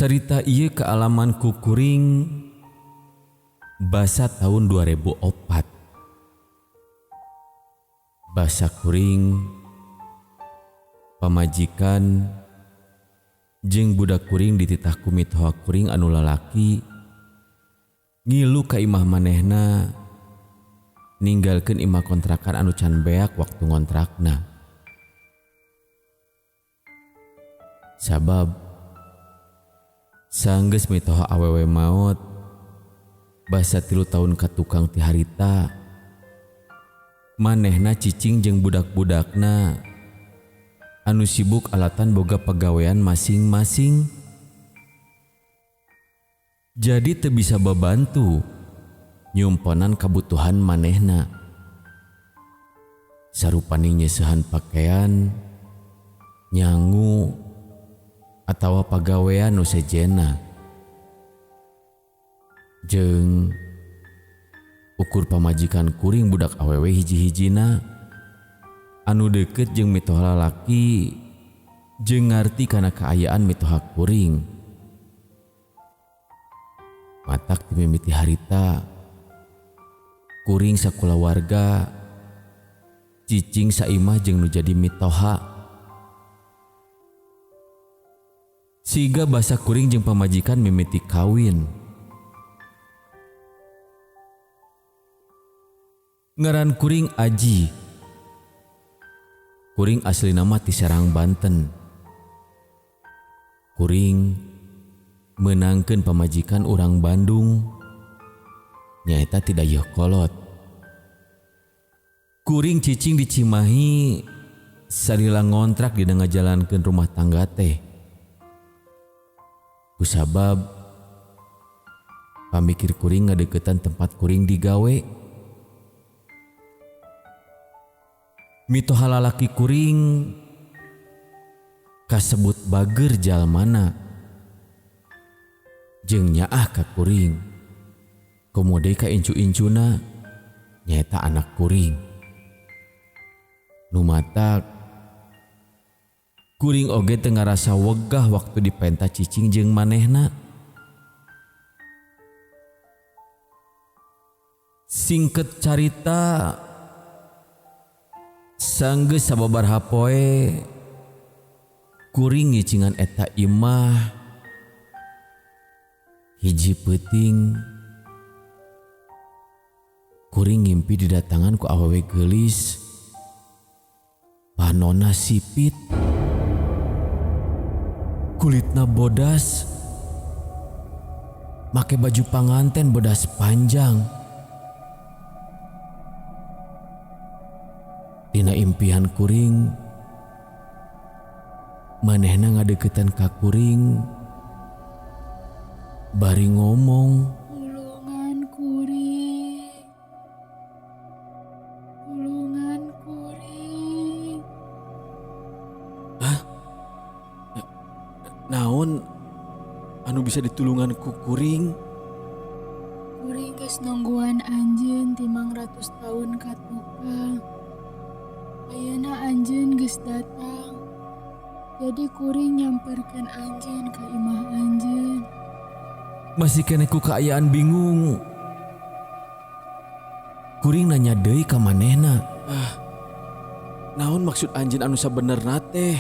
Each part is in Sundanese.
Carita ieu kaalaman ku kuring basa taun 2004. Basa kuring pamajikan jeung budak kuring dititah ku mitoha kuring anu lalaki ngilu ka imah manehna ninggalkeun imah kontrakan anu can beak waktu ngontrakna. Sabab sanggeus mitoha awewe maot basa 3 tahun ka tukang ti harita manehna cicing jeung budak-budakna anu sibuk alatan boga pagawean masing-masing. Jadi teu bisa babantu nyumponan kabutuhan manehna. Sarupani nyeusehan pakaian, nyangu atawa pagawean nu sejenna. Jeung ukur pamajikan kuring budak awewe hiji-hijina anu deukeut jeung mitoha lalaki jeung ngarti kana kaayaan mitoha kuring. Matak dimimiti harita kuring sakulawarga cicing saimah jeung nu jadi mitoha. Siga basa kuring jeung pamajikan mimiti kawin. Ngaran kuring Aji. Kuring asli nama ti Serang, Banten. Kuring menangkeun pamajikan urang Bandung nyaeta ti Dayeuhkolot. Kuring cicing di Cimahi salila ngontrak dina ngajalankeun rumah tangga teh. Kusabab pamikir kuring ngadeukeutan tempat kuring digawe. Mitoha lalaki kuring kasebut bager jalmana jeung nyaah ka kuring. Komo deui ka incu-incuna nyaeta anak kuring. Nu matak kuring oge teu ngarasa wegah waktu dipenta cicing jeung manehna. Singket carita sanggeus sababaraha poe kuring ngicingan eta imah hiji peuting kuring ngimpi didatangan ku awewe geulis panona sipit kulitna bodas make baju panganten bodas panjang. Dina impian kuring manehna ngadeuketan ka kuring bari ngomong, Tulungan kuring, tulungan kuring. Hah? Naon anu bisa ditulungan ku kuring? Kuring geus nungguan anjeun 500 tahun ka tukang. Ayeuna anjeun geus datang. Jadi kuring nyamperkeun anjeun ka imah anjeun. Masih keneh ku kaayaan bingung. Kuring nanya deui ka manehna. Ah, naon maksud anjeun anu sabenerna teh?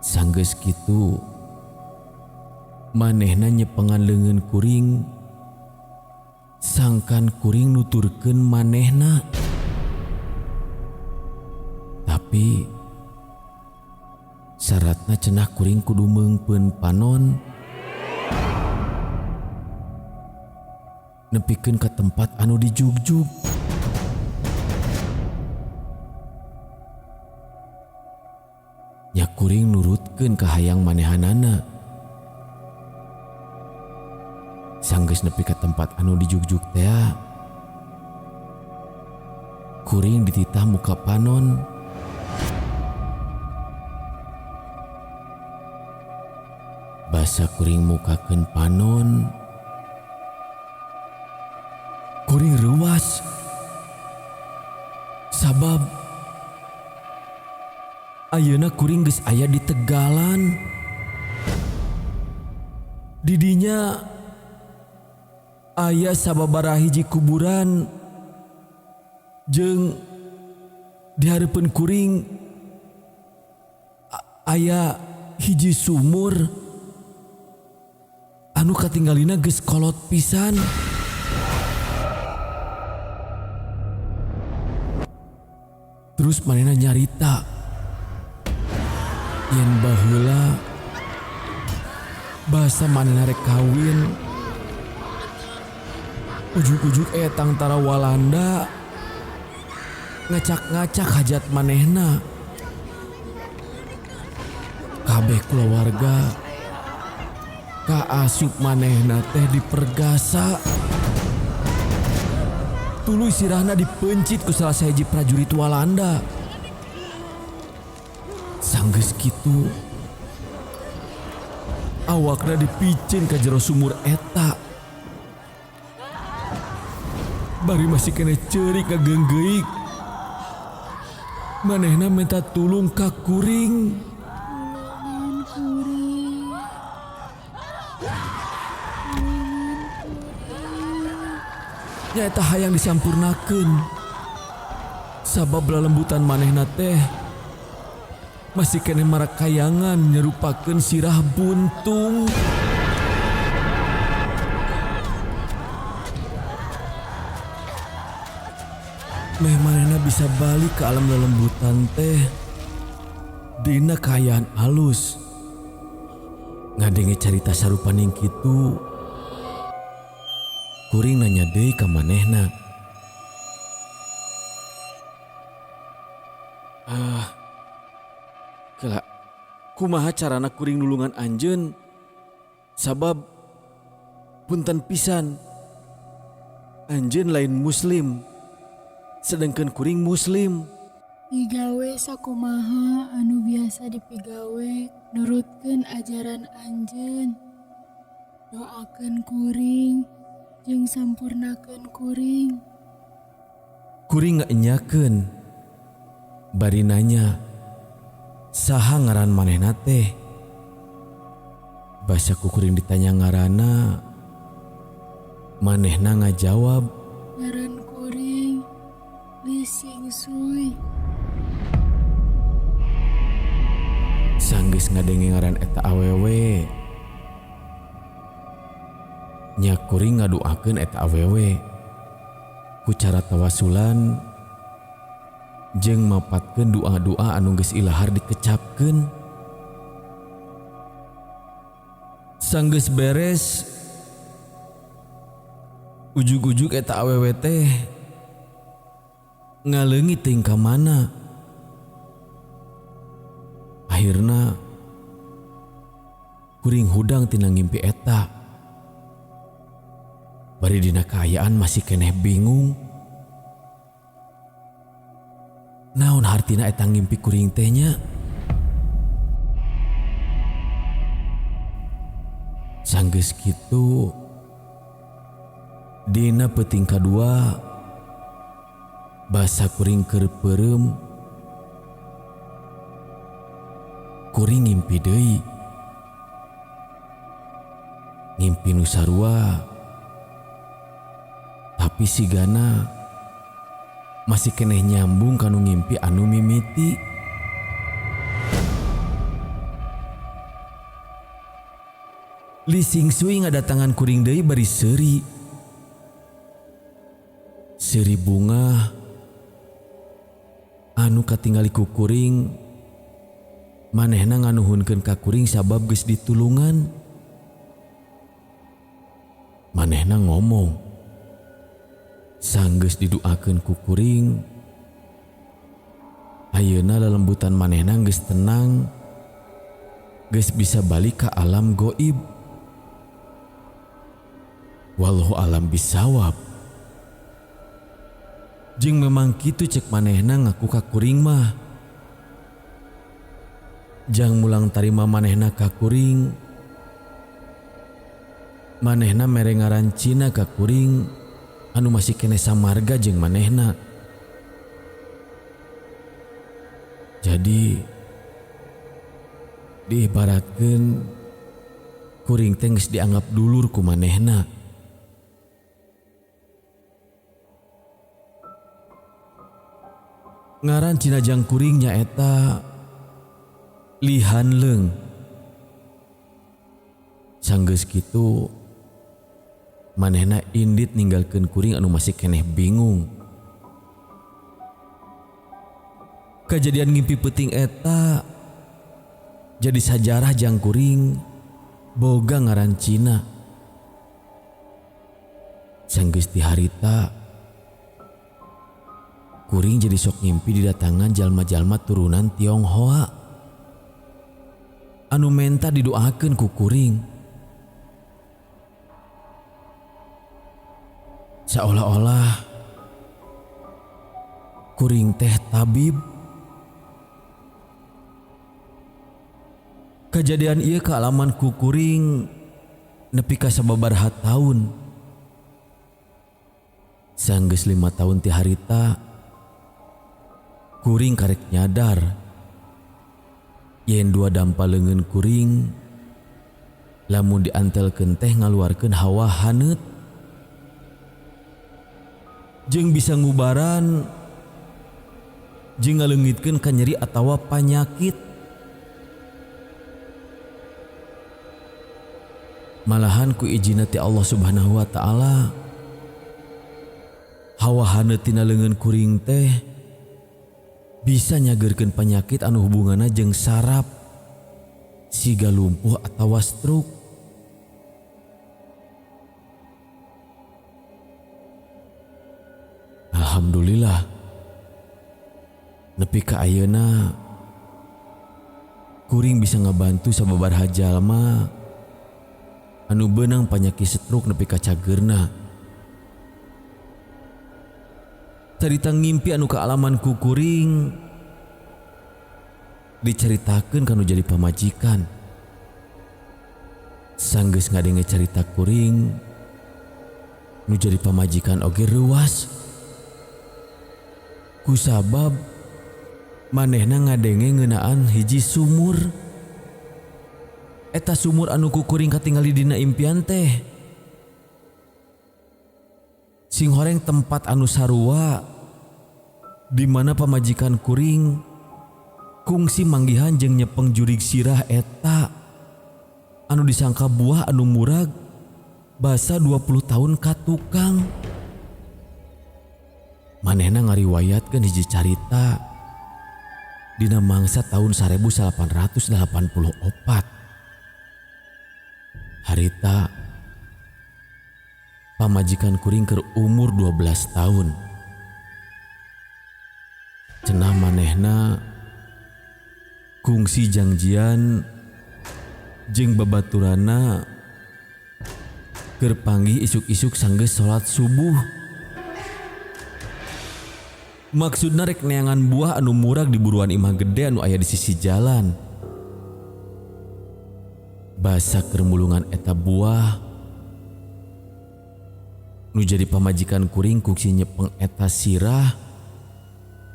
Sanggeus kitu manehna nyepengan leungeun kuring sangkan kuring nuturkeun manehna. Tapi syaratna cenah kuring kudu meungpeun panon nepikeun ka tempat anu dijugjug. Nya kuring nurutkeun ka hayang manehanana. Sanggeus nepi ka tempat anu dijugjug tea, kuring dititah muka panon. Basa kuring mukakeun panon, kuring reuas. Sabab ayeuna kuring geus aya di tegalan. Didinya aya sababaraha hiji kuburan jeung dihareupeun kuring aya hiji sumur anu katinggalina geus kolot pisan. Terus manehna nyarita yen baheula basa manehna rek kawin ujug-ujug aya tangtara Walanda ngacak-ngacak hajat manehna. Kabeh kulawarga kaasup manehna teh dipergasa. Tuluy sirahna dipencit ku salah sahiji prajurit Walanda. Sanggeus kitu awakna dipicen ka jero sumur eta. Bari masih kene ceurik ngageunggeuk. Manehna minta tulung ka kuring. Tulungan kuring. Tulungan kuring. Nyaeta hayang disampurnakeun. Sabab lalembutan manehna teh masih keneh marakayangan nyerupakeun sirah buntung. Meh manehna bisa balik ke alam lelembutan teh dina kaayaan alus. Ngadenge carita sarupaning kitu, kuring nanya deui ka manehna. Kela, kumaha carana kuring nulungan anjeun? Sabab punten pisan, anjeun lain muslim, sedangkan kuring muslim. Pigawe sakumaha anu biasa dipigawe nurutkeun ajaran anjeun. Doakeun kuring jeung sampurnakeun kuring. Kuring ngaenyakeun bari nanya saha ngaran manehna teh. Basa ku kuring ditanya ngaranna, manehna ngajawab, Ngaran kuring Li Sing Sui. Sanggeus ngadenge ngaran eta awewe, nya kuring ngaduakeun eta awewe ku cara tawasulan jeung mapatkeun doa-doa anu geus ilahar dikecapkeun. Sanggeus beres, ujug-ujug eta awewe teh ngaleungit teuing ka mana. Akhirna kuring hudang tina ngimpi eta. Bari dina kaayaan masih keneh bingung. Naon hartina eta ngimpi kuring teh nya? Sanggeus kitu dina peuting kadua basa kuring keur peureum, kuring ngimpi deui. Ngimpi nu sarua, tapi sigana masih keneh nyambung kanu ngimpi anu mimiti. Li Sing Sui ngadatangan kuring deui bari seuri. Seuri bunga anu katingali ku kuring, manehna nganuhunkeun ka kuring sabab geus ditulungan. Manehna ngomong, sanggeus diduakeun ku kuring, ayeuna lelembutan manehna geus tenang, geus bisa balik ka alam goib. Wallahu alam bisawab. Jeung memang kitu cek manehna ngaku ka kuring mah. Jang mulang tarima manehna ka kuring, manehna mere ngaran Cina ka kuring anu masih kene samarga jeung manehna. Jadi diibaratkeun Kuring teh geus dianggap dulur ku manehna. Ngaran Cina jang kuring nyaeta Lihan Leung. Sanggeus kitu manehna indit ninggalkeun kuring anu masih keneh bingung. Kejadian ngimpi peuting eta jadi sajarah jang kuring boga ngaran Cina. Sanggeus ti harita kuring jadi sok ngimpi didatangan jalma-jalma turunan Tionghoa anu menta didoakeun ku kuring. Seolah-olah kuring teh tabib. Kejadian ieu kaalaman ku kuring nepi ka sababaraha taun. Sanggeus 5 tahun ti harita kuring karek nyadar yen dua dampa leungeun kuring lamun diantelkeun teh ngaluarkeun hawa haneut jeung bisa ngubaran jeung ngaleungitkeun ka nyeri atawa panyakit. Malahan ku ijina ti Allah Subhanahu wa taala hawa haneut tina leungeun kuring teh bisa nyageurkeun panyakit anu hubunganna jeung saraf siga lumpuh atawa stroke. Alhamdulillah nepi ka ayeuna kuring bisa ngabantu sababaraha jalma anu beunang panyakit stroke nepi ka cageurna. Carita ngimpi anu kaalaman ku kuring dicaritakeun kanu jadi pamajikan. Sanggeus ngadenge carita kuring nu jadi pamajikan oge reuas. Kusabab manehna ngadenge ngeunaan hiji sumur. Eta sumur anu ku kuring katingali dina impian teh sing horeng tempat anu sarua di mana pamajikan kuring kungsi manggihan jeung nyepeng jurig sirah eta anu disangka buah anu murag basa 20 tahun ka tukang. Manehna ngariwayatkeun hiji carita dina mangsa tahun 1884. Harita pamajikan kuring keur umur 12 tahun. Cenah manehna kungsi jangjian jeung babaturana keur panggih isuk-isuk sanggeus salat subuh. Maksudna rek neangan buah anu murag di buruan imah gede anu aya di sisi jalan. Basa keur mulungan eta buah nu jadi pamajikan kuring kungsi nyepeng eta sirah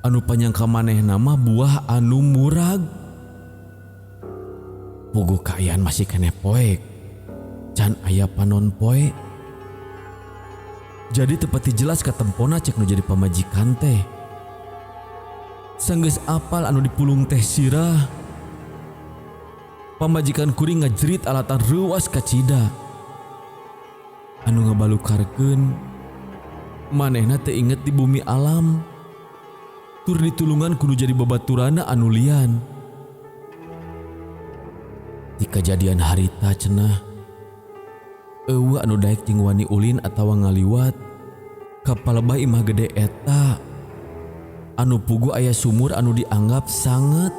anu panyangka manehna mah buah anu murag. Puguh kaayaan masih keneh poek, can aya panon poe. Jadi tepati jelas katempona cek nu jadi pamajikan teh. Sanggeus apal anu dipulung teh sirah, pamajikan kuring ngajerit alatan reuas kacida. Anu ngabalukarkeun manehna teu inget di bumi alam tur ditulungan kudu jadi babaturana anu lian. Di kejadian harita cenah eueuh anu daek jeung wani ulin atawa ngaliwat ka palebah imah gede eta anu puguh aya sumur anu dianggap sanget.